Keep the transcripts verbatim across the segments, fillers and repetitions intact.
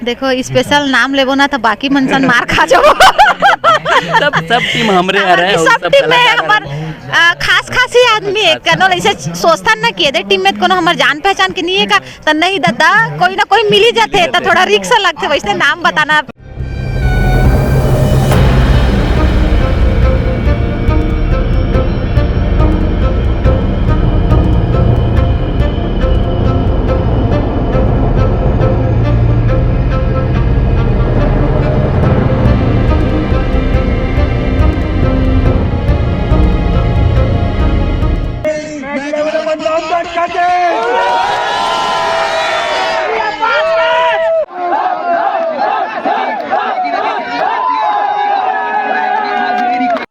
देखो, स्पेशल नाम लेबो ना, तो बाकी मन सन मार खा जाबो। सब सब टीम हमरे हरे, बाकी अउ सब सब टीम में कलाकार हमर हरे। अ, खास खास ही आदमी है, कनो ऐसे सोचथन ना कि एदे टीम में कोनो हमर जान पहचान के नहीं है का, त नहीं दादा, कोई ना कोई मिली जाते, त थोड़ा रिस्क लगते, वैसे नाम बताना।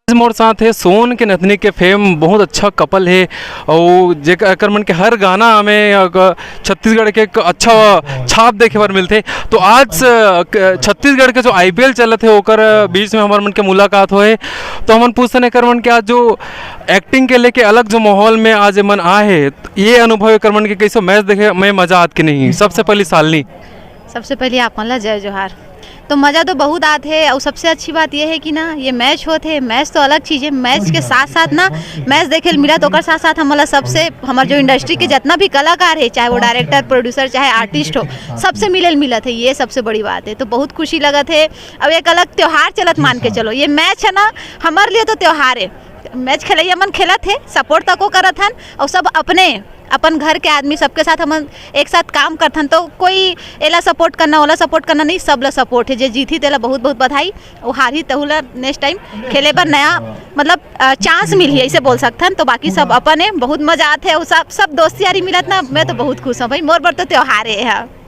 आज मोर साथ है सोन के नथनी के फेम, बहुत अच्छा कपल है। और जेकर मन के हर गाना में अग- छत्तीसगढ़ के एक अच्छा छाप देखे बर मिलथे। तो आज अ, क- छत्तीसगढ़ के जो आईपीएल चलत है ओकर बीच में हमर मन के मुलाकात होए। तो हमन पूछथन एकर मन के आज जो एक्टिंग के लेके अलग जो माहौल में आज एमन आए है, ये अनुभव एकर मन के कैसे, मैच देखे में मजा आत कि नहीं? सबसे पहली सालनी। सबसे पहले आप मन ला जय जोहार। तो मज़ा तो बहुत आत है, और सबसे अच्छी बात यह है कि ना, ये मैच होत है। मैच तो अलग चीज़ है, मैच के साथ साथ ना, मैच देखे ल मिला तो ओकर साथ साथ हमला सबसे, हमार जो इंडस्ट्री के जितना भी कलाकार है, चाहे वो डायरेक्टर, प्रोड्यूसर, चाहे आर्टिस्ट हो, सबसे मिले ल मिलत है। ये सबसे बड़ी बात है, तो बहुत खुशी लगत है। अब एक अलग त्यौहार चलत, मान के चलो, ये मैच है ना, हमारे लिए तो त्यौहार है। मैच खेलैया मन खेलत है, सपोर्ट तको करत हन, और सब अपने, अपन घर के आदमी, सबके साथ हमन एक साथ काम करथन। तो कोई एला सपोर्ट करना, ओला सपोर्ट करना नहीं, सब ला सपोर्ट है। जे जीती तेला बहुत बहुत बधाई, वो हारही तहू ला नेक्स्ट टाइम खेले बर नया, मतलब, चांस मिलही, ऐसे बोल सकथन। तो बाकी सब अपन है, बहुत मजा आत है, वो सब सब दोस्त यारी मिलत ना, मैं तो बहुत खुश हूँ भाई, मोर बर तो त्यौहार है।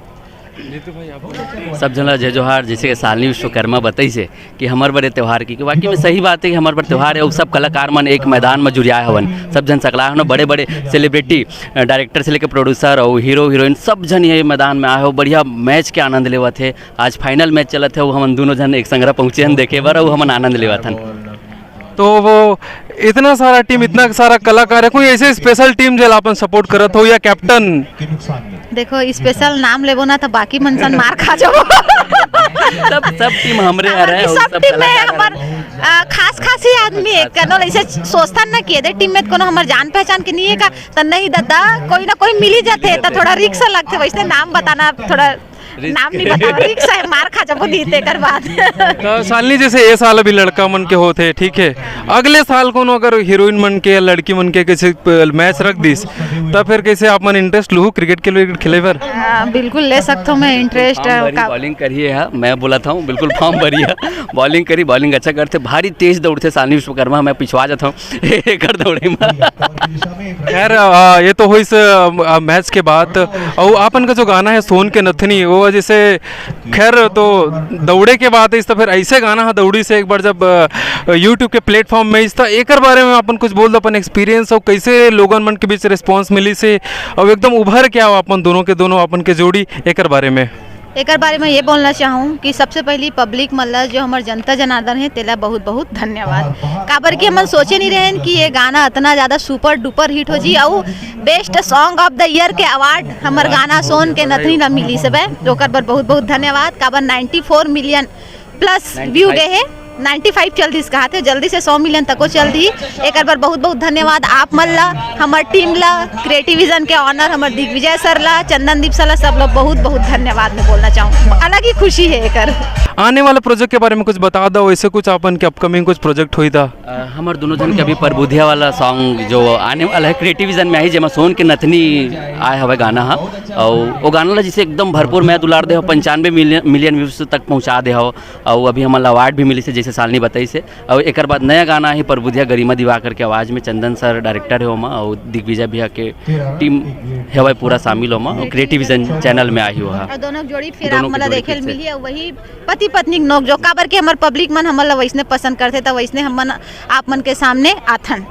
सब झन ला जय जोहार। जैसे कि सालनी विश्वकर्मा बताइस हे कि हमर बर ये त्यौहार की, कि वाकई में सही बात है कि हमर बर त्यौहार है। और सब कलाकार मन एक मैदान में जुरियाए हवन, सब झन सकलाए हवन, बड़े बड़े सेलिब्रिटी, डायरेक्टर से लेके प्रोड्यूसर और हीरो हीरोइन, सब झन ये मैदान में आए हो, बढ़िया मैच के आनंद लेवत है। आज फाइनल मैच चलत है, वो हमन दोनों झन एक संगरा पहुँचे हन देखे बर, और हमन आनंद लेवत हन। तो वो इतना सारा टीम, इतना सारा कलाकार है, कोई ऐसे स्पेशल टीम जेला अपन सपोर्ट करत हो या कैप्टन? देखो, स्पेशल नाम लेबो ना, तो बाकी मन सन मार खा जाबो। सब सब टीम हमरे हरे, बाकी और सब सब टीम में कलाकार हमर हरे। अ, खास खास ही आदमी है, कनो ऐसे सोचथन ना कि एदे टीम में कोनो हमर जान पहचान के नहीं है का, त नहीं दादा, कोई ना कोई मिली जाते, त थोड़ा रिस्क लगते, वैसे नाम बताना थोड़ा नाम नहीं बताओ, रिस्क है, मार खा जाबो नहीं तेकर बाद। तो सालनी, जैसे ये साल अभी लड़का मन के होते, ठीक है, अगले साल कोनो अगर हीरोइन मन के या लड़की मन के कैसे मैच रख दिस, तब फिर कैसे आप मन इंटरेस्ट लूहू क्रिकेट के लिए खेले बर? हाँ, बिल्कुल ले सकथो मैं इंटरेस्ट। फॉर्म भरी, बॉलिंग करिए हा, मैं बोलत हूँ, बिल्कुल फॉर्म भरिए। बॉलिंग करी, बॉलिंग अच्छा करथे, भारी तेज दौड़थे सालनी विश्वकर्मा, मैं पिछवा जात हूँ एकर दौड़े में। खैर, आ, ये तो होइस, आ, मैच के बाद। और आपन का जो गाना है सोन के नथनी, वो जैसे, खैर, तो दौड़े के बाद इस तो फिर ऐसे गाना है दौड़ी से एक बार जब यूट्यूब के प्लेटफॉर्म में इस, तो एकर बारे में अपन कुछ बोल दो, अपन एक्सपीरियंस और कैसे लोगन मन के बीच रिस्पांस मिलिस हे, और एकदम उभर के आओ अपन दोनों के दोनों अपन के जोड़ी, एकर बारे में। एकर बारे में ये बोलना चाहूँ कि सबसे पहली पब्लिक मन ला, जो हमर जनता जनार्दन है, तेला बहुत बहुत धन्यवाद। काबर कि हमन सोचे नहीं रहेन कि ये गाना इतना ज़्यादा सुपर डुपर हिट हो जी, और best song of the year के अवार्ड हमर गाना सोन के नथनी ला मिलिस हवे, ओकर बर बहुत बहुत धन्यवाद। काबर नाइंटी फोर मिलियन प्लस व्यू गए है, नाइंटी फाइव चल दिस कहा थे, जल्दी से सौ मिलियन तको चल दी। एकर बर बहुत बहुत धन्यवाद आप मन ला, हमर टीम ला, क्रिएटिव विजन के ऑनर हमर दिग्विजय सर ला, चंदन दीप सर ला, सब लोग बहुत बहुत धन्यवाद मैं बोलना चाहूँ, अलग ही खुशी है एकर। आने वाले प्रोजेक्ट के बारे में कुछ बता दो, वैसे कुछ अपन के अपकमिंग कुछ प्रोजेक्ट होई था? अ, हमर दोनों जन के अभी परबुधिया वाला सॉन्ग जो आने वाला है, क्रिएटिव विजन में आई, जेमा सोन के नथनी आए हवे गाना हा, और वो गाना ला जैसे एकदम भरपूर मैं दुलार दे हो, पंचानवे मिलियन मिलियन व्यूज तक पहुँचा दे हो, और अभी हमन ला अवार्ड भी मिलिस हे, जैसे सालनी बताइस हे। और एकर बाद नया गाना आही परबुधिया गरिमा दिवाकर के आवाज़ में, चंदन सर डायरेक्टर है ओमा, और दिग्विजय भैया के टीम हवय पूरा शामिल ओमा, और क्रिएटिव विजन चैनल में आही ओहा। और दोनों जोड़ी फिर दोनों आप के मन ला जोड़ी देखे फिर से। मिलिए, वही पति पत्नी के नोक जो, काबर के हमर पब्लिक मन हमन ला वैसने पसंद करथे, त वैसने हमन आप मन के सामने आथन।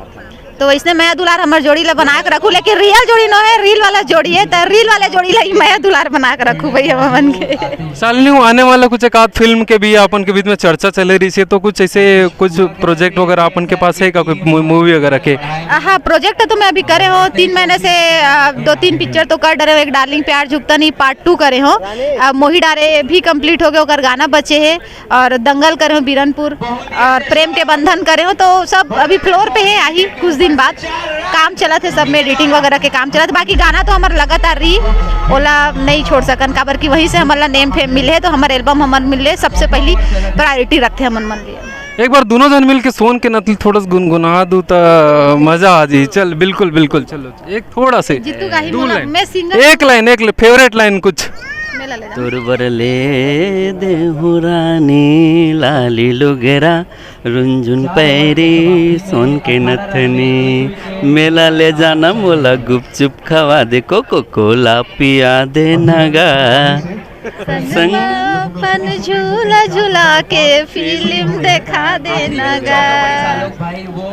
तो वैसने मया दुलार हमर जोड़ी ला बना के रखू, लेकिन रियल जोड़ी नो है, रील वाला जोड़ी है, तो रील वाले जोड़ी ला ही मया दुलार बना के रखू भैया हमन के। शालिनी, आने वाला कुछ एक आध फिल्म के भी अपन के बीच में चर्चा चले रही है, तो कुछ ऐसे कुछ प्रोजेक्ट वगैरह अपन के पास है का, कोई मूवी वगैरह के? हाँ, प्रोजेक्ट तो मैं अभी करे हूँ तीन महीने से। अ, दो तीन पिक्चर तो कर डरे हूँ, एक डार्लिंग प्यार झुकता नहीं पार्ट टू करे हूँ। अब मोही डारे भी कंप्लीट हो गए, ओकर गाना बचे है, और दंगल करे हूँ बीरनपुर, और प्रेम के बंधन करे हूँ। तो सब अभी फ्लोर पे है, आही कुछ दिन बाद। काम चलत है सब में, एडिटिंग वगैरह के काम चलत, बाकी गाना तो हमार लगातार रही, ओला नहीं छोड़ सकन, काबर कि वहीं से हमर ला नेम फेम मिले है, तो हमार एल्बम हमर मिले सबसे पहली प्रायोरिटी रखते हमन मन लिए। एक बार दोनों जन मिल के सोन के नथनी थोड़ा सा गुनगुना दू त मजा आ जी। चल, बिल्कुल बिल्कुल, चलो एक थोड़ा से जीतू का ही दो बोला, लाइन। मैं सिंगर एक लाइन, एक फेवरेट लाइन कुछ। मेला ले जा। तोर बर ले देहु रानी लाली लुगरा, रुंझुन पैरी सोन के नथनी। मेला ले जाना मोला, गुपचुप खवा दे, कोको कोला पिया दे नगा। संगमा अपन झूला झूला के फिल्म देखा देना गा।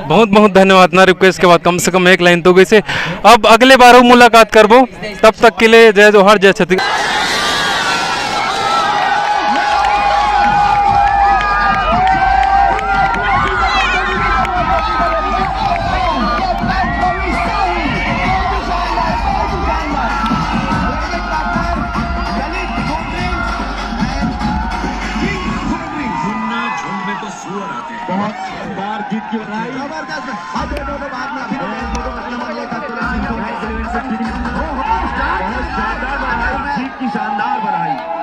बहुत बहुत धन्यवाद ना, रिक्वेस्ट के बाद कम से कम एक लाइन तो गई से। अब अगले बार मुलाकात करबो, तब तक के लिए जय जोहार, जय छत्तीसगढ़। मुन्ना झुंड में तो सुअर आते हैं। बहुत शानदार जीत की बधाई। जबरदस्त। अब ये दोनों बाद में अभी तो फोटो खत्म हो गया था, तुलसी को भाई से। बहुत शानदार बधाई, जीत की शानदार बधाई।